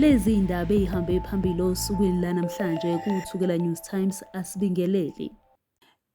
Lezi indaba ezihambe phambili osukwini lanamhlanje kuThukela News Times asibingeleli.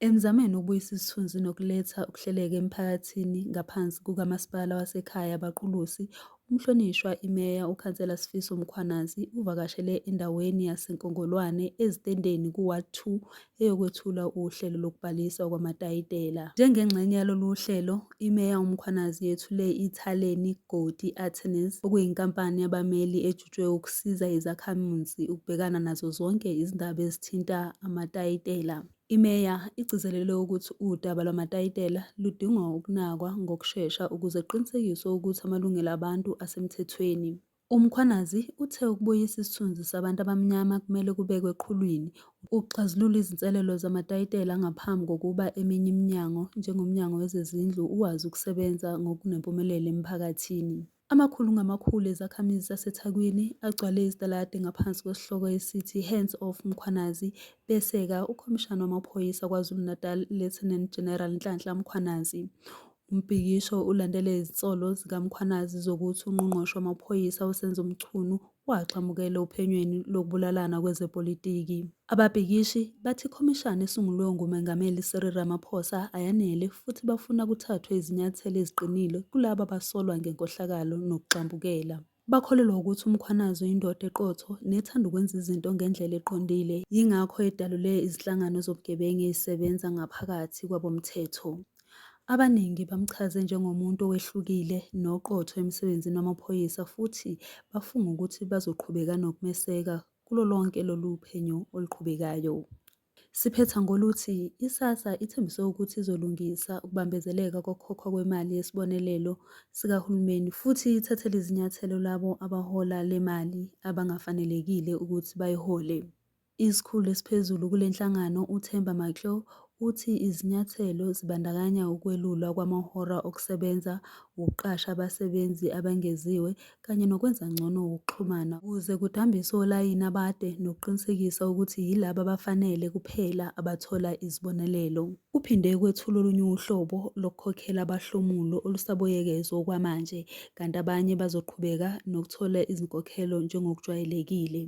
Emzameni wokubuyisa isithunzi nokuletha ukuhleleka emphakathini ngaphansi kukaMasipala wasekhaya Abaqulusi, uMhlonishwa iMeya uKhansela Sifiso Mkhwanazi uvakashele endaweni yaseNkongolwane ezitendeni ku-Ward 2 eyokwethula uhlelo lokubhaliswa kwamatayitela. Njengengxenye yalolu hlelo, iMeya uMkhwanazi yethule iThaleni Godi Attorneys, okuyinkampani yabameli ejutshwe ukusiza izakhamuzi ukubhekana nazo zonke izindaba ezithinta amatayitela. IMeya igcizelele ukuthi udaba lwamatayitela ludinga ukunakwa ngokushesha ukuze kuqinisekiswe ukuthi amalungelo abantu asemthethweni. UMkhwanazi uthe ukubuyisa isithunzi sabantu abamnyama kumele kubekwe eqhulwini, ukuxazulula izinselelo zamatayitela ngaphambi kokuba eminye iminyango, njengoMnyango Wezezindlu ukwazi ukusebenza ngokunempumelelo emphakathini. Amakhulu ngamakhulu ezakhamizi zaseThekwini agcwale izitaladi ngaphansi kwesihloko esithi Hands Off Mkhwanazi beseka uKhomishana wamaPhoyisa KwaZulu-Natal Lieutenant General Nhlanhla Mkhwanazi. Umbhikisho ulandele izinsolo zikaMkhwanazi zokuthi uNgqongqoshe wamaPhoyisa uSenzo Mchunu wagxambukela ophenyweni lokubulalana kwezepolitiki. Ababhikishi bathi ikhomishana esungulwe nguMengameli Cyril Ramaphosa ayanele futhi bafuna kuthathwe izinyathelo eziqinile kulabo abasolwa ngenkohlakalo nokugxambukela. Bakholelwa ukuthi uMkhwanazi uyindoda eqotho nethanda ukwenza izinto ngendlela eqondile, yingakho edalule izinhlangano zobugebengu ezisebenza ngaphakathi kwabomthetho. Abaningi bamchaze njengomuntu owehlukile noqotho emsebenzini wamaphoyisa futhi bafunga ukuthi bazoqhubeka nokumeseka kulo lonke lolu phenyo oluqhubekayo. Siphetha ngoluthi iSASSA ithembise ukuthi izolungisa ukubambezeleka kokukhokhwa kwemali yesibonelelo sikahulumeni futhi ithathele izinyathelo labo abahola le mali abangafanelekile ukuthi bayihole. Isikhulu esiphezulu kule nhlangano uThemba Matlou uthi izinyathelo zibandakanya ukwelulwa kwamahora okusebenza, ukuqasha abasebenzi abengeziwe kanye nokwenza ngcono ukuxhumana ukuze kudambiswe olayini abade nokuqinisekisa ukuthi yilabo abafanele kuphela abathola izibonelelo. Kuphinde kwethulwa olunye uhlobo lokukhokhela abahlomulo olusabuyekezwa okwamanje kanti abanye bazoqhubeka nokuthola izinkokhelo njengokujwayelekile.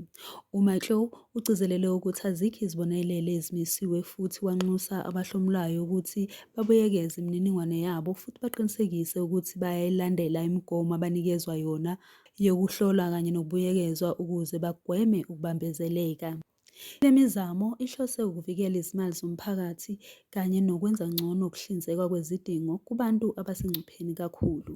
UMatlou Ugcizelele ukuthi azikho izibonelelo ezimisiwe futhi wanxusa abahlomulayo ukuthi babuyekeze imininingwane yabo futhi baqinisekise ukuthi bayayilandela imigomo abanikezwa yona yokuhlolwa kanye nokubuyekezwa ukuze bagweme ukubambezeleka. Le mizamo ihlose ukuvikela izimali zomphakathi kanye nokwenza ngcono ukuhlinzekwa kwezidingo kubantu abasengcupheni kakhulu.